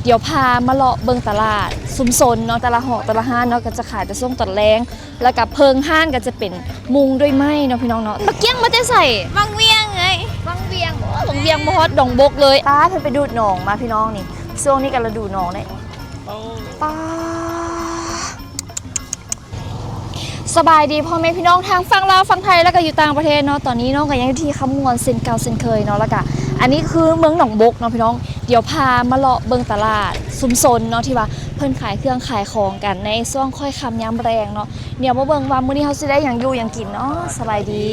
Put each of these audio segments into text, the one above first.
ດຽວພາມາເລາະເບິ່ງຕະຫຼາດຊຸມຊົນເນາະ, ແຕ່ລະຫອກແຕ່ລະຮ້ານເນາະ ກໍຈະຂາຍແຕ່ຊ່ວງຕອນແລງ ແລ້ວກໍເພິ່ງຮ້ານກໍຈະເປັນມຸງດ້ວຍໄມ້ເນາະ ພີ່ນ້ອງເນາະ. ບັກກ້ຽງມາແຕ່ໃສ? ວັງວຽງເອີຍ ວັງວຽງ. ໂອ້ ວັງວຽງ ບໍ່ຮອດໜອງບົກເລີຍ. ປ້າ ເພິ່ນໄປດູດໜອງມາ ພີ່ນ້ອງ. ນີ້ຊ່ວງນີ້ກໍລະດູໜອງເດ້. ປ້າ ສະບາຍດີພໍ່ແມ່ພີ່ນ້ອງທາງຝັ່ງລາວ ຝັ່ງໄທ ແລ້ວກໍຢູ່ຕ່າງປະເທດເນາະ. ຕອນນີ້ນ້ອງກໍຍັງຢູ່ທີ່ຄຳມ່ວນເຊັ່ນເກົ່າເຊັ່ນເຄີຍເນາະ, ແລ້ວກໍອັນນີ້ຄືເມືອງໜອງບົກເນາະ ພີ່ນ້ອງ. ດຽວພາມາເລາະເບິ່ງຕະຫຼາດຊຸມຊົນເນາະ ທີ່ວ່າເພິ່ນຂາຍເຄື່ອງຂາຍຂອງກັນໃນຊ່ວງຄ່ອຍຄ່ຳຍາມແລງເນາະ. ດຽວມາເບິ່ງວ່າມື້ນີ້ເຮົາຊິໄດ້ຫຍັງຢູ່ຫຍັງກິນເນາະ. ສະບາຍດີ.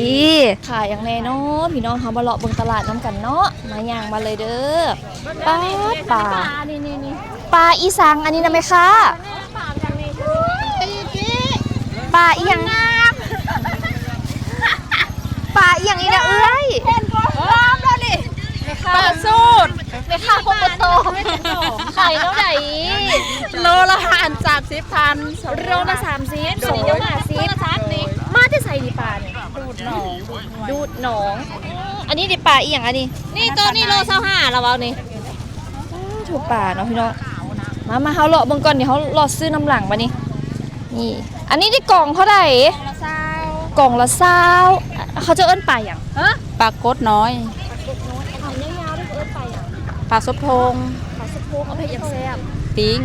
ຂາຍຫຍັງແດ່ເນາະ ພີ່ນ້ອງ? ເຮົາມາເລາະເບິ່ງຕະຫຼາດນຳກັນເນາະ. ມາ ຍ່າງມາເລີຍເດີ. ປາ ປາ ນີ້ໆໆ ປາອີ່ສັງ? ອັນນີ້ນະແມ່ຄ້າ ປາອີ່ຫຍັງ? ປາອີ່ຫຍັງນີ້ນະເອື້ອຍ? ເຫັນບໍ່? ງາມແລ້ວນີ້ ປາສູດ. ແມ່ຄ້າຄົນບໍ່ຕອບ. ຂາຍແນວໃດ? ໂລລະ ອັນ ສາມສິບພັນ. ໂລລະສາມສິບ ໂດຍ ໂລລະຫ້າສິບ. ມາແຕ່ໃສນີ້ປານີ້? ດູດໜອງ ດູດໜອງ. ອືມ ອັນນີ້ເດ ປາອີ່ຫຍັງອັນນີ້? ນີ້ ໂຕນີ້ໂລຊາວຫ້າລະເວົ້ານີ້. ໂອ້ ຖືກປາເນາະ ພີ່ນ້ອງ. ມາ ມາ ເຮົາເລາະເບິ່ງກ່ອນ ດຽວເຮົາເລາະຊື້ນຳຫຼັງບາດນີ້. ນີ້ ອັນນີ້ໄດ້ກອງເທົ່າໃດ? ກອງລະຊາວ ກອງລະຊາວ. ເຂົາເຈົ້າເອີ້ນປາຫຍັງ? ຮະ? ປາກົດນ້ອຍ. ປາກົດນ້ອຍ. ອັນຍາວໆນີ້ເອີ້ນປາຫຍັງ? ປາສົບໂທງ. ປາສົບໂທງ. ເອົາໄປເຮັດຫຍັງແຊບ? ປີ້ງ.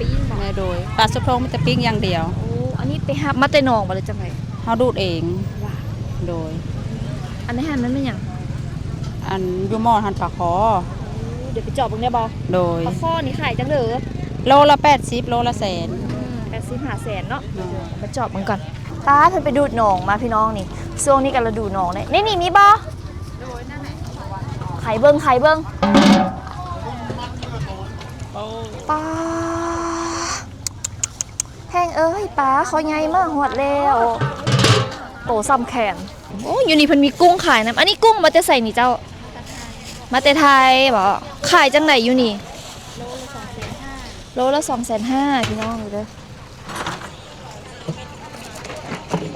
ປີ້ງບໍ? ແມ່ນ ໂດຍ. ປາສົບໂທງມີແຕ່ປີ້ງຢ່າງດຽວ. ໂອ້ ອັນນີ້ໄປຮັບມາແຕ່ໜອງບໍ ຫຼືຈັ່ງໃດ? ເຮົາດູດເອງ. ວ່າ ໂດຍ. ອັນໃນຫັ້ນມັນແມ່ນຫຍັງ? ອັນຢູ່ໝໍ້ຫັ້ນປາຄໍ. ໂອ້ ດຽວໄປເຈາະເບິ່ງໄດ້ບໍ່? ໂດຍ. ປາຄໍນີ້ຂາຍຈັ່ງເດີ? ໂລລະແປດສິບ ໂລລະແສນ. ອືມ ແປດສິບ ຫ້າແສນເນາະ. ໂດຍ. ໄປເຈາະເບິ່ງກ່ອນ. ປ້າ ເພິ່ນໄປດູດໜອງມາ ພີ່ນ້ອງ. ນີ້ຊ່ວງນີ້ກໍລະດູໜອງເດ້. ໃນນີ້ມີບໍ່? ໂດຍ ນັ້ນແຫຼະ. ໄຂເບິ່ງ ໄຂເບິ່ງ. ປ້າ ແພງເອີຍ ປາ ຄໍໃຫຍ່ມາຮອດແລ້ວ ໂຕສ່ຳແຂນ. ໂອ້ ຢູ່ນີ້ເພິ່ນມີກຸ້ງຂາຍນຳ. ອັນນີ້ກຸ້ງມາແຕ່ໃສນີ້ເຈົ້າ? ມາແຕ່ໄທບໍ? ຂາຍຈັ່ງໃດຢູ່ນີ້? ໂລລະສອງແສນຫ້າ ພີ່ນ້ອງເດີ.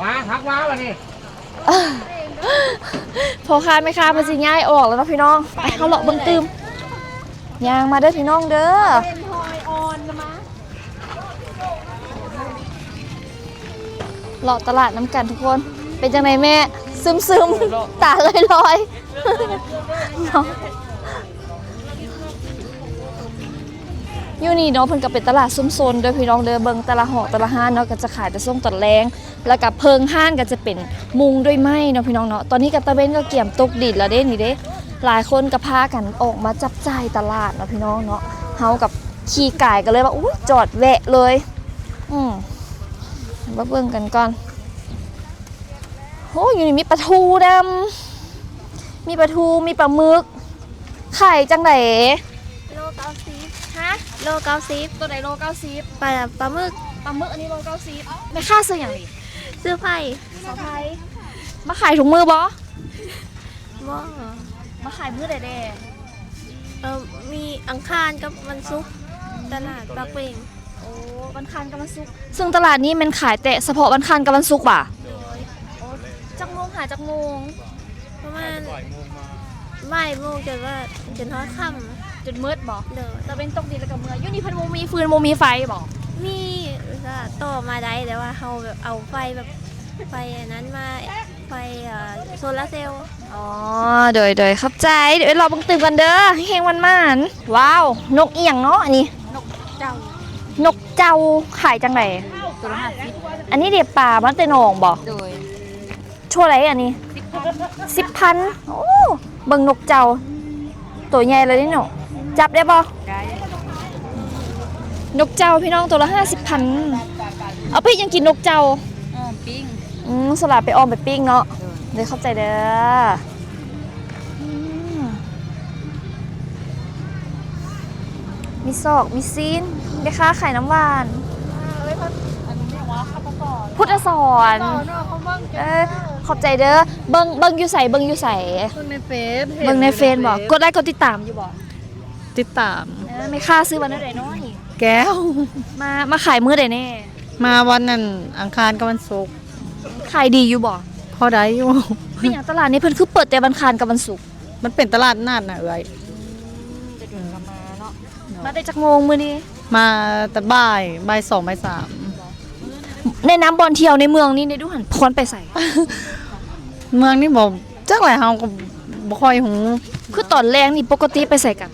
ມາ ຜັກມາບັດນີ້. ພໍ່ຄ້າແມ່ຄ້າເພິ່ນຊິຍ້າຍອອກແລ້ວເນາະ ພີ່ນ້ອງ. ໄປ ເຮົາເລາະເບິ່ງຕື່ມ. ຍ່າງມາເດີ ພີ່ນ້ອງເດີ. ເລາະຕະຫຼາດນຳກັນທຸກຄົນ. ເປັນຈັ່ງໃດແມ່? ຊຶມໆ ຕາລອຍໆ ເນາະ. ຢູ່ນີ້ເນາະ ເພິ່ນກໍເປັນຕະຫຼາດຊຸມຊົນເດີ ພີ່ນ້ອງເດີ. ເບິ່ງແຕ່ລະຫອກແຕ່ລະຮ້ານເນາະ ກໍຈະຂາຍແຕ່ຊ່ວງຕອນແລງ ແລ້ວກໍເພິ່ງຮ້ານກໍຈະເປັນມຸງດ້ວຍໄມ້ເນາະ ພີ່ນ້ອງເນາະ. ຕອນນີ້ກໍຕາເວັນກໍກຽມຕົກດິນແລ້ວເດ້ ນີ້ເດ້. ຫຼາຍຄົນກໍພາກັນອອກມາຈັບຈ່າຍຕະຫຼາດເນາະ ພີ່ນ້ອງເນາະ. ເຮົາກັບຂີ່ກາຍກໍເລີຍວ່າ ອຸ້ຍ ຈອດແວະເລີຍ. ອືມ ມາເບິ່ງກັນກ່ອນ. ໂອ້ ຢູ່ນີ້ມີປາທູນຳ ມີປາທູ ມີປາໝຶກ. ຂາຍຈັ່ງໃດ? ໂລເກົ້າສິບ. ຮະ? ໂລເກົ້າສິບ. ໂຕໃດໂລເກົ້າສິບ? ປາ ປາໝຶກ. ປາໝຶກອັນນີ້ໂລເກົ້າສິບ. ແມ່ຄ້າຊື່ຫຍັງນີ້? ຊື່ໄພ. ສາວໄພ. ມາຂາຍທຸກມື້ບໍ່? ບໍ່. ມາຂາຍມື້ໃດແດ່? ເອີ ມີອັງຄານກັບວັນສຸກ ຕະຫຼາດປາກເວັງ. ໂອ້ ວັນອັງຄານກັບວັນສຸກ. ເຊິ່ງຕະຫຼາດນີ້ແມ່ນຂາຍແຕ່ສະເພາະວັນອັງຄານກັບວັນສຸກຫວາ? ໂດຍ. ໂອ້ ຈັກໂມງຫາຈັກໂມງ? ປະມານບ່າຍໂມງ ຈົນວ່າ ຈົນຮອດຄ່ຳ. ຈົນມືດບໍ? ໂດຍ. ຕາເວັນຕົກດິນແລ້ວກໍເມືອ. ຢູ່ນີ້ເພິ່ນບໍ່ມີຟືນບໍ່ມີໄຟບໍ? ມີ ກໍຕໍ່ມາໄດ້ ແຕ່ວ່າເຮົາແບບເອົາໄຟແບບ ໄຟອັນນັ້ນມາ ໄຟ ເອີ ໂຊລາເຊວ. ອໍ ໂດຍໆ ຂອບໃຈ. ດຽວໄປເລາະເບິ່ງຕື່ມກັນເດີ. ເຮັງໆ ໝານໆ. ວ້າວ ນົກອີ່ຫຍັງເນາະອັນນີ້? ນົກເຈົ້າ. ນົກເຈົ້າ. ຂາຍຈັ່ງໃດ? ໂຕລະຫ້າສິບ. ອັນນີ້ເດ ປາມາແຕ່ໜອງບໍ? ໂດຍ. ເທົ່າໃດອັນນີ້? ສິບພັນ. ສິບພັນ. ໂອ້ ເບິ່ງນົກເຈົ້າ ໂຕໃຫຍ່ເລີຍເນາະ. ຈັບໄດ້ບໍ່? ໄດ້. ນົກເຈົ້າ ພີ່ນ້ອງ ໂຕລະຫ້າສິບພັນ. ເອົາໄປເຮັດຫຍັງກິນນົກເຈົ້າ? ອ້ອມ ປີ້ງ. ອືມ ສ່ວນຫຼາຍໄປອ້ອມໄປປີ້ງເນາະ. ໂດຍ. ເດີ ຂອບໃຈເດີ. ອືມ ມີຊອກມີຊີ້ນ. ແມ່ຄ້າຂາຍນ້ຳຫວານ. ພຸດທະສອນ. ເອີ ຂອບໃຈເດີ. ເບິ່ງ ເບິ່ງຢູ່ໃສ? ເບິ່ງຢູ່ໃສ? ເບິ່ງໃນເຟສ. ເບິ່ງໃນເຟສບໍ? ກົດໄລກົດຕິດຕາມຢູ່ບໍ? ຕິດຕາມ. ເອີ ແມ່ຄ້າຊື່ວ່າແນວໃດເນາະນີ້? ແກ້ວ. ມາ ມາຂາຍມື້ໃດແນ່? ມາວັນອັງຄານກັບວັນສຸກ. ຂາຍດີຢູ່ບໍ? ພໍໄດ້ຢູ່. ເປັນຫຍັງຕະຫຼາດນີ້ເພິ່ນຄືເປີດແຕ່ວັນອັງຄານກັບວັນສຸກ? ມັນເປັນຕະຫຼາດນັດນະເອື້ອຍ. ອືມ ແຕ່ດົນກໍມາເນາະ. ໂດ ມາແຕ່ຈັກໂມງມື້ນີ້? ມາແຕ່ບ່າຍ ບ່າຍສອງ ບ່າຍສາມ. ແນະນຳບ່ອນທ່ຽວໃນເມືອງນີ້ແດ່ດູຫັ້ນ ຄວນໄປໃສ? ເມືອງນີ້ບໍ່ຈັກແຫຼະ ເຮົາກໍບໍ່ຄ່ອຍຮູ້. ຄືຕອນແລງນີ້ປົກກະຕິໄປໃສກັນ?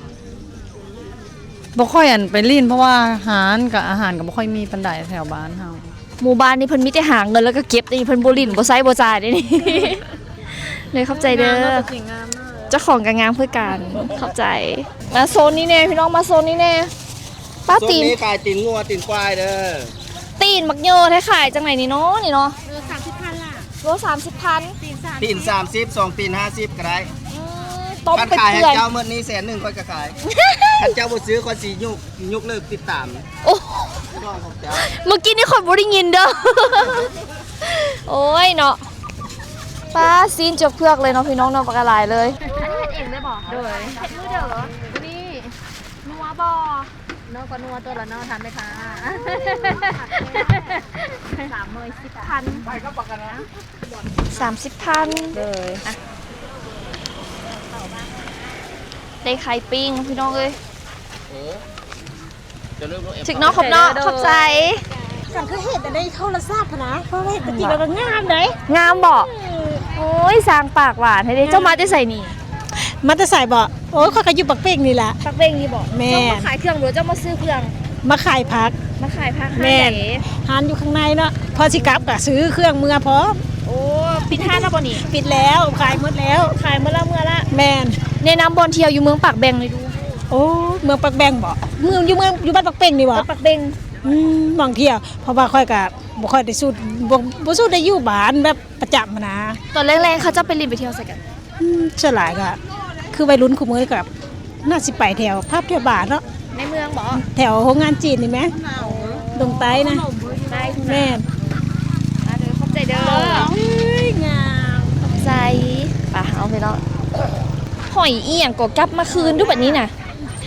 ບໍ່ຄ່ອຍ ອັນ ໄປຫຼິ້ນ ເພາະວ່າຮ້ານກັບອາຫານກໍບໍ່ຄ່ອຍມີປານໃດແຖວບ້ານເຮົາ. ໝູ່ບ້ານນີ້ເພິ່ນມີແຕ່ຫາເງິນແລ້ວກໍເກັບເດ້ ເພິ່ນບໍ່ຫຼິ້ນ ບໍ່ໃຊ້ ບໍ່ຈ່າຍເດ້ນີ້. ເລີຍຂອບໃຈເດີ. ງາມເນາະ ຕົວຈິງງາມເນາະ. ເຈົ້າຂອງກໍງາມຄືກັນ. ຂອບໃຈ. ມາໂຊນນີ້ແດ່ພີ່ນ້ອງ ມາໂຊນນີ້ແດ່. ປ້າ ໂຊນນີ້ຂາຍຕີນງົວ ຕີນຄວາຍເດີ. ຕີນບັກເຍີແທ້ ຂາຍຈັ່ງໃດນີ້ເນາະ ນີ້ເນາະ? ໂລສາມສິບພັນລະ. ໂລສາມສິບພັນ. ຕີນສາມສິບ ສອງຕີນຫ້າສິບກໍໄດ້. ອືມ ຕົ້ມ ຄັນຂາຍໃຫ້ເຈົ້າໝົດນີ້ແສນໜຶ່ງ ຂ້ອຍກໍຂາຍ. ຄັນເຈົ້າບໍ່ຊື້ ຂ້ອຍຊິຍົກ ຍົກເລີກຕິດຕາມ. ໂອ້ ເມື່ອກີ້ນີ້ຂ້ອຍບໍ່ໄດ້ຍິນເດີ. ໂອ້ຍເນາະ ປ້າ ຊີ້ນເຈືອກເລີຍເນາະ ພີ່ນ້ອງເນາະ ບັກຫຼາຍເລີຍ. ອັນນີ້ເຮັດເອງເລີຍບໍ່? ໂດຍ. ເຮັດມື້ເດີ. ນີ້ ນົວບໍ່? ນົວກໍນົວຕົວລະເນາະ ທ່ານແມ່ຄ້າ. ສາມສິບພັນ ສາມສິບພັນ. ໂດຍ. ໄດ້ໄຂ່ປີ້ງພີ່ນ້ອງເອີຍ. ຖືກເນາະ ຂອບເນາະ ຂອບໃຈ. ສັງເກດເຫັນໃນໂທລະສັບຫັ້ນນະ ເພາະວ່າເຫັນຕົວຈິງແລ້ວກໍງາມເດ້. ງາມບໍ່? ໂອ້ຍ ຊ່າງປາກຫວານແທ້ເດ້. ເຈົ້າມາແຕ່ໃສນີ້? ມາແຕ່ໃສບໍ່? ໂອ້ຍ ຂ້ອຍກໍຢູ່ປາກເປັ້ງນີ້ລະ. ປາກເປັ້ງນີ້ບໍ່? ແມ່ນ. ເຈົ້າມາຂາຍເຄື່ອງ ຫຼືເຈົ້າມາຊື້ເຄື່ອງ? ມາຂາຍຜັກ. ມາຂາຍຜັກ. ແມ່ນ. ຮ້ານໃດ? ຮ້ານຢູ່ຂ້າງໃນເນາະ ພໍຊິກັບກໍຊື້ເຄື່ອງເມືອພ້ອມ. ໂອ້ ປິດຮ້ານແລ້ວບໍ່ນີ້? ປິດແລ້ວ ຂາຍໝົດແລ້ວ. ຂາຍໝົດແລ້ວ ເມືອລະ. ແມ່ນ. ແນະນຳບ່ອນທ່ຽວຢູ່ເມືອງປາກແບງໜ່ອຍດູ. ໂອ້ ເມືອງປາກແບງບໍ່? ເມືອງ ຢູ່ເມືອງ ຢູ່ບ້ານປາກເປັ້ງນີ້ບໍ່? ປາກເປັ້ງ. ອືມ ໝ່ອງທ່ຽວ ເພາະວ່າຂ້ອຍກໍບໍ່ຄ່ອຍໄດ້ສູດ ບໍ່ ບໍ່ສູດໄດ້ຢູ່ບ້ານແບບປະຈຳຫັ້ນນະ. ຕອນແລງໆ ເຂົາເຈົ້າໄປຫຼິ້ນໄປທ່ຽວໃສກັນ? ອືມ ສ່ວນຫຼາຍກໍຄືໄວລຸ້ນຄູ່ມື້ກໍໜ້າຊິໄປແຖວຜັບແຖວບາເນາະ. ໃນເມືອງບໍ່? ແຖວໂຮງງານຈີນນີ້ແມ? ດົງໃຕ້ນະ. ໃຕ້ພຸ້ນນະ. ແມ່ນ. ອ່າ ເດີ ຂອບໃຈເດີ. ເອີຍ ງາມ. ຂອບໃຈ. ໄປ ເອົາພີ່ນ້ອງ. ຫອຍອີ່ຫຍັງກໍກັບມາຄືນດູບັດນີ້ນະ.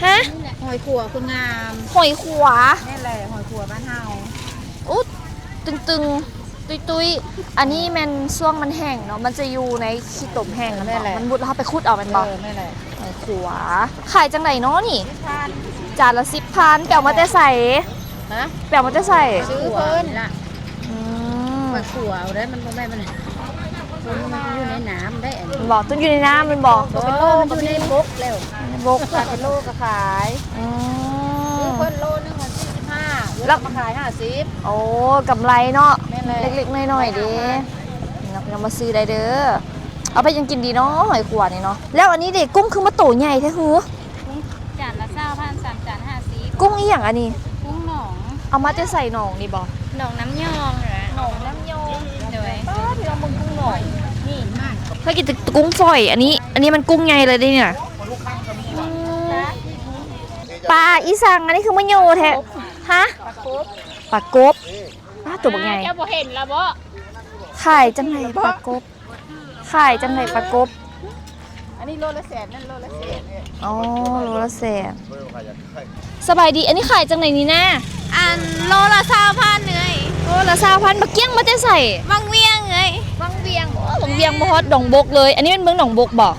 ຮະ? ຫອຍຂົວຄືງາມ. ຫອຍຂົວ. ແມ່ນແຫຼະ ຫອຍຂົວບ້ານເຮົາ. ອຸດ ຕຶງໆ ຕຸ້ຍໆ. ອັນນີ້ແມ່ນຊ່ວງມັນແຫ້ງເນາະ ມັນຈະຢູ່ໃນຂີ້ຕົມແຫ້ງ. ແມ່ນແຫຼະ. ມັນບຸດແລ້ວເຮົາໄປຂຸດເອົາແມ່ນບໍ່? ເອີ ແມ່ນແຫຼະ. ເອີ ຂົວ. ຂາຍຈັ່ງໃດເນາະນີ້? ສິບພັນ. ຈານລະສິບພັນ. ໄປເອົາມາແຕ່ໃສ? ຮະ? ໄປເອົາມາແຕ່ໃສ? ຊື້ເພິ່ນລະ. ອືມ ຂ້ອຍຂົ້ວເອົາເດ້ ມັນບໍ່ແມ່ນ ມັນ ມັນຢູ່ໃນນ້ຳໄດ້ອັນນີ້. ບໍ່ ຕ້ອງຢູ່ໃນນ້ຳແມ່ນບໍ່? ບໍ່ ມັນຢູ່ໃນບົກແລ້ວ. ໃນບົກ. ຂາຍເປັນໂລກໍຂາຍ. ອືມ ຊື້ເພິ່ນໂລໜຶ່ງຫັ້ນສີ່ສິບຫ້າ ແລ້ວມາຂາຍຫ້າສິບ. ໂອ້ ກຳໄລເນາະ. ແມ່ນແຫຼະ. ເລັກໆນ້ອຍໆເດ້. ນຳມາຊື້ໄດ້ເດີ. ເອົາໄປຫຍັງກິນດີເນາະ ຫອຍຂົວນີ້ເນາະ. ແລ້ວອັນນີ້ເດ ກຸ້ງຄືມາໂຕໃຫຍ່ແທ້ຫື? ກຸ້ງຈານລະຊາວພັນ ສາມຈານຫ້າສິບ. ກຸ້ງອີ່ຫຍັງອັນນີ້? ກຸ້ງໜອງ. ເອົາມາແຕ່ໃສ ໜອງນີ້ບໍ່? ໜອງນ້ຳຍອງ. ໜອງນ້ຳຍອງ. ໂດຍ. ປ້າ ພີ່ນ້ອງເບິ່ງກຸ້ງໜອງນີ້. ເຄີຍກິນແຕ່ກຸ້ງຝອຍ ອັນນີ້ ອັນນີ້ມັນກຸ້ງໃຫຍ່ເລີຍເດ້ນີ້ນະ. ອືມ ປາອີ່ສັງ ອັນນີ້ຄືມາໂຍແທ້? ຮະ? ປາກົບ. ປາກົບ. ປ້າ ໂຕບັກໃຫຍ່. ເຈົ້າບໍ່ເຫັນລະບໍ? ຂາຍຈັ່ງໃດປາກົບ? ຂາຍຈັ່ງໃດປາກົບ? ອັນນີ້ໂລລະແສນ ນັ້ນໂລລະແສນ. ອໍ ໂລລະແສນ. ສະບາຍດີ ອັນນີ້ຂາຍຈັ່ງໃດນີ້ນາ? ອັນໂລລະຊາວພັນເອື້ອຍ. ໂລລະຊາວພັນ. ໝາກກ້ຽງມາແຕ່ໃສ? ວັງວຽງເອື້ອຍ. ວັງວຽງ. ໂອ້ ວັງວຽງ ມາຮອດໜອງບົກເລີຍ. ອັນນີ້ແມ່ນເມືອງໜອງບົກບໍ?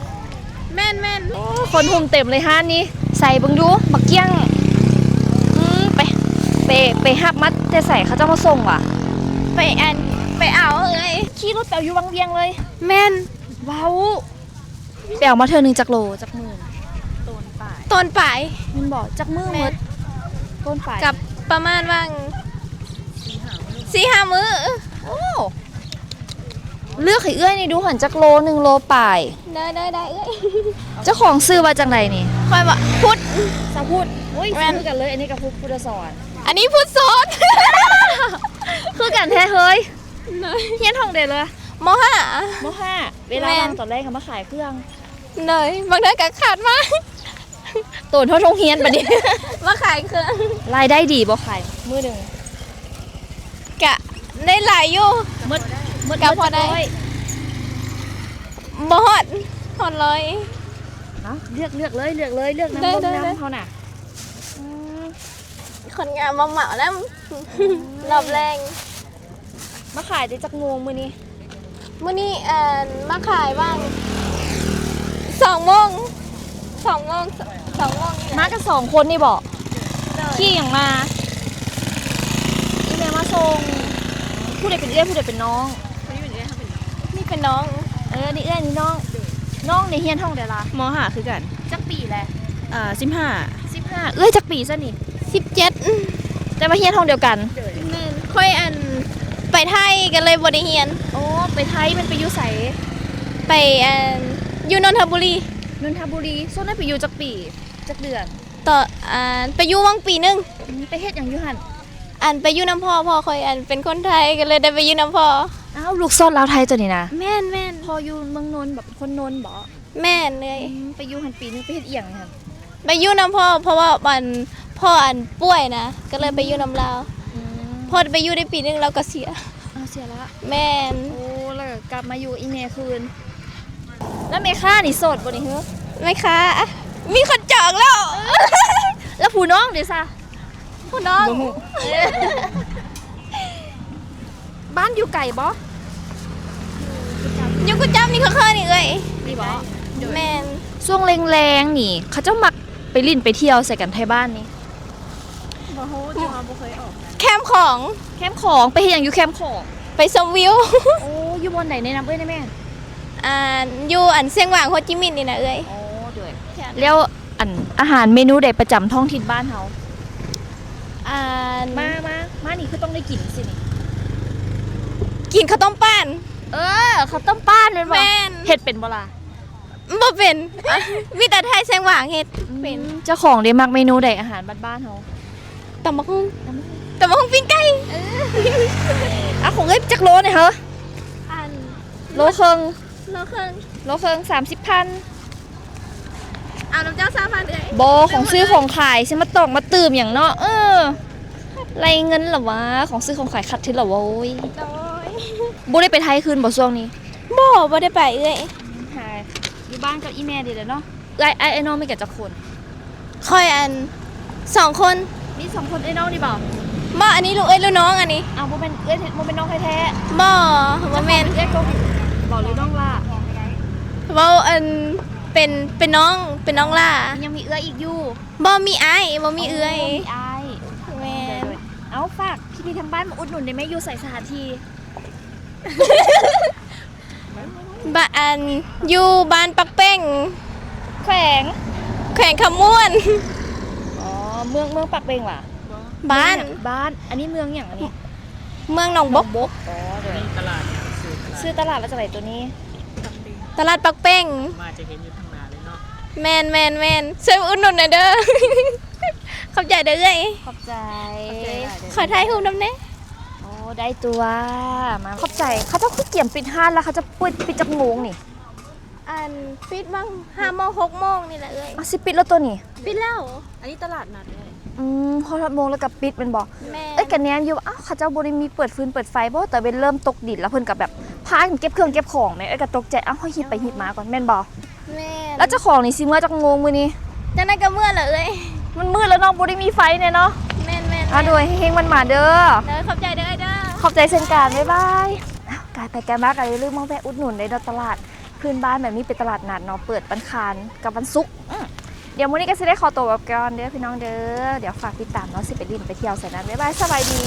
ແມ່ນໆ. ໂອ້ ຄົນຫຸ້ມເຕັມເລີຍຮ້ານນີ້. ໃສ່ເບິ່ງດູ ໝາກກ້ຽງ. ອືມ ໄປ ໄປ ໄປຮັບມາແຕ່ໃສ? ເຂົາເຈົ້າມາສົ່ງຫວາ? ໄປອັນ ໄປເອົາເອື້ອຍ. ຂີ່ລົດໄປເອົາຢູ່ວັງວຽງເລີຍ? ແມ່ນ. ເວົ້າ ໄປເອົາມາເທື່ອໜຶ່ງຈັກໂລ ຈັກມື້? ໂຕນປາຍ. ໂຕນປາຍ. ແມ່ນບໍ່? ຈັກມື້ໝົດ? ແມ່ນ. ໂຕນປາຍ. ກັບປະມານຫວ່າງສີ່ຫ້າມື້. ໂອ້ ເລືອກໃຫ້ເອື້ອຍນີ້ດູຫັ້ນ ຈັກໂລ ໜຶ່ງໂລປາຍ. ໄດ້ ໄດ້ ໄດ້ເອື້ອຍ. ເຈົ້າຂອງຊື່ວ່າຈັ່ງໃດນີ້? ຂ້ອຍວ່າພຸດ. ສາວພຸດ. ໂອ້ຍ ແມ່ນ ຄືກັນເລີຍ. ອັນນີ້ກໍພຸດ ພຸດທະສອນ. ອັນນີ້ພຸດສອນ. ຄືກັນແທ້ເຮີຍ. ຮຽນຫ້ອງໃດລະ? ມໍຫ້າ. ມໍຫ້າ. ເວລາ ແມ່ນ ວ່າງຕອນແລງກໍມາຂາຍເຄື່ອງ. ໂດຍ ບາງເທື່ອກໍຂາດມາ ໂຕນຮອດໂຮງຮຽນບັດນີ້. ມາຂາຍເຄື່ອງ. ລາຍໄດ້ດີບໍ່ ຂາຍມື້ໜຶ່ງ? ກະໄດ້ຫຼາຍຢູ່. ໝົດ ໝົດ ກະພໍໄດ້. ບໍ່ຮອດ ຮອດຮ້ອຍ. ເອົາ ເລືອກ ເລືອກເລີຍ ເລືອກເລີຍ ເລືອກນຳ ໄດ້ ລົມນຳ ໄດ້ ເຮົານະ. ອືມ ຄົນງາມມາເໝົານຳ ອືມ ຮອບແລງ. ມາຂາຍແຕ່ຈັກໂມງມື້ນີ້? ມື້ນີ້ ເອີ ມາຂາຍຫວ່າງສອງໂມງ ສອງໂມງ ສອງໂມງນີ້ແຫຼະ. ມາກັນສອງຄົນນີ້ບໍ? ຂີ່ຫຍັງມາ? ອີແມ່ມາສົ່ງ. ຜູ້ໃດເປັນເອື້ອຍ ຜູ້ໃດເປັນນ້ອງ? ນີ້ເປັນເອື້ອຍ ເຮົາເປັນນ້ອງ. ນີ້ເປັນນ້ອງ. ເອີ ນີ້ເອື້ອຍ ນີ້ນ້ອງ. ນ້ອງນີ້ຮຽນຫ້ອງໃດລະ? ມໍຫ້າຄືກັນ. ຈັກປີແລະ? ເອີ ສິບຫ້າ. ສິບຫ້າ. ເອື້ອຍຈັກປີຊັ້ນນີ້? ສິບເຈັດ. ແຕ່ວ່າຮຽນຫ້ອງດຽວກັນ. ແມ່ນ. ຂ້ອຍ ອັນ ໄປໄທກໍເລີຍບໍ່ໄດ້ຮຽນ. ໂອ້ ໄປໄທແມ່ນໄປຢູ່ໃສ? ໄປ ອັນ ຢູ່ນົນທະບູລີ. ນົນທະບູລີ. ຊ່ວງນັ້ນໄປຢູ່ຈັກປີ? ຈັກເດືອນ? ຕອນ ອັນ ໄປຢູ່ຫວ່າງປີໜຶ່ງ. ອືມ ໄປເຮັດຫຍັງຢູ່ຫັ້ນ? ອັນ ໄປຢູ່ນຳພໍ່. ພໍ່ຂ້ອຍ ອັນ ເປັນຄົນໄທ ກໍເລີຍໄດ້ໄປຢູ່ນຳພໍ່. ອ້າວ ລູກຊອດລາວໄທຕົວນີ້ນະ? ແມ່ນໆ. ພໍ່ຢູ່ເມືອງນົນບໍ? ເປັນຄົນນົນບໍ? ແມ່ນເລີຍ. ອືມ ໄປຢູ່ຫັ້ນປີໜຶ່ງ ໄປເຮັດອີ່ຫຍັງຫັ້ນ? ໄປຢູ່ນຳພໍ່ ເພາະວ່າ ອັນ ພໍ່ ອັນ ປ່ວຍນະ ກໍເລີຍໄປຢູ່ນຳລາວ. ອືມ ພໍໄປຢູ່ໄດ້ປີໜຶ່ງ ລາວກໍເສຍ. ອ້າວ ເສຍລະ. ແມ່ນ. ໂອ້ ແລ້ວກໍກັບມາຢູ່ອີ່ແມ່ຄືນ. ແລ້ວແມ່ຄ້ານີ້ໂສດບໍ່ນີ້ເຮີ? ແມ່ຄ້າ ມີຄົນຈອງແລ້ວ. ແລ້ວຜູ້ນ້ອງເດຊະ? ຜູ້ນ້ອງ ບໍ່ຮູ້. ບ້ານຢູ່ໄກບໍ່? ຢູ່ກຸຈັບນີ້ ເຄີໆ ນີ້ເອື້ອຍ. ນີ້ບໍ? ແມ່ນ. ຊ່ວງແລງໆ ນີ້ ເຂົາເຈົ້າມັກໄປຫຼິ້ນໄປທ່ຽວໃສກັນ ໄທບ້ານນີ້? ບໍ່ຮູ້ ເພາະວ່າບໍ່ເຄີຍອອກ. ແຄມຂອງ. ແຄມຂອງ. ໄປເຮັດຫຍັງຢູ່ແຄມຂອງ? ໄປຊົມວິວ. ໂອ້ ຢູ່ບ່ອນໃດ ແນະນຳເອື້ອຍແດ່ແມ່? ອ່າ ຢູ່ ອັນ ຊຽງຫວາງ ໂຮຈິມິນນີ້ນະເອື້ອຍ. ອໍ ໂດຍ. ແລ້ວ ອັນ ອາຫານເມນູໃດປະຈຳທ້ອງຖິ່ນບ້ານເຮົາ? ອັນ ມາ ມາ ມານີ້ຄືຕ້ອງໄດ້ກິນຊີ້ນີ້. ກິນເຂົ້າຕົ້ມປ້ານ. ເອີ ເຂົ້າຕົ້ມປ້ານແມ່ນບໍ່? ແມ່ນ. ເຮັດເປັນບໍ່ລະ? ບໍ່ເປັນ. ມີແຕ່ໄທແຊງຫວາງເຮັດເປັນ. ອືມ ເຈົ້າຂອງເດມັກເມນູໃດ ອາຫານບ້ານໆ ເຮົາ? ຕຳບັກຫຸ່ງ. ຕຳບັກຫຸ່ງ ຕຳບັກຫຸ່ງປີ້ງໄກ່. ເອີ ອ່ະ ຂອງເອື້ອຍຈັກໂລນີ້ເຮີ? ອັນ ໂລເຄິ່ງ. ໂລເຄິ່ງ. ໂລເຄິ່ງ ສາມສິບພັນ. ເອົານຳເຈົ້າຊາວພັນເອື້ອຍ. ບໍ່ ຂອງຊື້ຂອງຂາຍ ຊິມາຕອກມາຕື່ມຫຍັງເນາະ. ເອີ ໄລ່ເງິນລະຫວາ ຂອງຊື້ຂອງຂາຍ ຂັດທຶນລະຫວາ. ໂອ້ຍ ໂດຍ. ບໍ່ໄດ້ໄປໄທຄືນບໍ່ຊ່ວງນີ້? ບໍ່ ບໍ່ໄດ້ໄປເອື້ອຍ. ຫາຢູ່ບ້ານກັບອີ່ແມ່ນີ້ແຫຼະເນາະ. ເອື້ອຍ ອ້າຍ ອ້າຍນ້ອງມີກັນຈັກຄົນ? ຂ້ອຍ ອັນ ສອງຄົນ. ມີສອງຄົນ ເອື້ອຍນ້ອງນີ້ບໍ? ບໍ່ ອັນນີ້ລູກເອື້ອຍລູກນ້ອງ ອັນນີ້. ອ້າວ ບໍ່ແມ່ນເອື້ອຍ ບໍ່ແມ່ນນ້ອງແທ້ໆ? ບໍ່ ບໍ່ແມ່ນ. ເອື້ອຍກົກບໍ ຫຼືນ້ອງຫຼ້າ? ເວົ້າ ອັນ ເປັນ ເປັນນ້ອງ ເປັນນ້ອງຫຼ້າ. ຍັງມີເອື້ອຍອີກຢູ່? ບໍ່ ມີອ້າຍ ບໍ່ມີເອື້ອຍ. ອໍ ມີອ້າຍ. ແມ່ນ. ໂດຍໆ. ເອົາ ຝາກພີ່ໆ ທາງບ້ານມາອຸດໜູນໄດ້ໄໝ? ຢູ່ໃສສະຖານທີ່? ບ້ານ ຢູ່ບ້ານປາກເປ່ງ. ແຂວງ? ແຂວງຄຳມ່ວນ. ອໍ ເມືອງ ເມືອງປາກເປ່ງຫວາ? ບ້ານ ບ້ານ. ອັນນີ້ເມືອງຫຍັງອັນນີ້? ເມືອງໜອງບົກ. ໜອງບົກ. ອໍ ໂດຍ. ມີຕະຫຼາດຫຍັງ ຊື່ຕະຫຼາດ ຊື່ຕະຫຼາດວ່າຈັ່ງໃດໂຕນີ້? ຕະຫຼາດປາກເປ່ງ. ມາຈະເຫັນຢູ່ທາງໜ້າເລີຍເນາະ. ແມ່ນໆໆ. ຊ່ວຍມາອຸດໜູນແດ່ເດີ. ຂອບໃຈເດີເອື້ອຍ. ຂອບໃຈ. ຂໍຖ່າຍຮູບນຳແດ່. ໂອ້ ໄດ້ຕົວະ ມາ ຂອບໃຈ. ເຂົາເຈົ້າຄືກຽມປິດຮ້ານລະ ເຂົາເຈົ້າປິດ ປິດຈັກໂມງນີ້? ອັນ ປິດຫວ່າງຫ້າໂມງ ຫົກໂມງນີ້ແຫຼະເອື້ອຍ. ອ້າວ ຊິປິດແລ້ວໂຕນີ້? ປິດແລ້ວ. ອັນນີ້ຕະຫຼາດນັດເອື້ອຍ. ອືມ ຮອດ ຮອດໂມງແລ້ວກໍປິດແມ່ນບໍ່? ແມ່ນ. ເອີຍ ກໍແນມຢູ່ ອ້າວ ເຂົາເຈົ້າບໍ່ໄດ້ມີເປີດຟືນເປີດໄຟບໍ່? ຕາເວັນເລີ່ມຕົກດິນແລ້ວ ເພິ່ນກໍແບບພາກັນເກັບເຄື່ອງເກັບຂອງແໝ່. ເອື້ອຍກໍຕົກໃຈ ອ້າວ ເຮົາຫິບໄປຫິບມາກ່ອນແມ່ນບໍ່? ແມ່ນ. ແລ້ວເຈົ້າຂອງນີ້ຊິເມືອຈັກໂມງມື້ນີ້? ຈັ່ງໃດກໍເມືອແຫຼະເອື້ອຍ. ມັນມືດແລ້ວເນາະ ບໍ່ໄດ້ມີໄຟແນ່ເນາະ. ແມ່ນໆໆ. ອ່າ ໂດຍ ເຮັງໆ ໝານໆ ເດີ. ໂດຍ ຂອບໃຈເດີເອື້ອຍເດີ. ຂອບໃຈເຊັ່ນກັນ ບາຍບາຍ. ກາຍໄປກາຍມາກໍຢ່າລືມມາແວະອຸດໜູນເດ້ເນາະ ຕະຫຼາດພື້ນບ້ານແບບນີ້ ເປັນຕະຫຼາດນັດເນາະ ເປີດວັນຄານກັບວັນສຸກ. ອື ດຽວມື້ນີ້ກໍຊິໄດ້ຂໍຕົວກັບກ່ອນເດີພີ່ນ້ອງເດີ. ດຽວຝາກຕິດຕາມເນາະ ຊິໄປຫຼິ້ນໄປທ່ຽວໃສນັ້ນ. ບາຍບາຍ ສະບາຍດີ.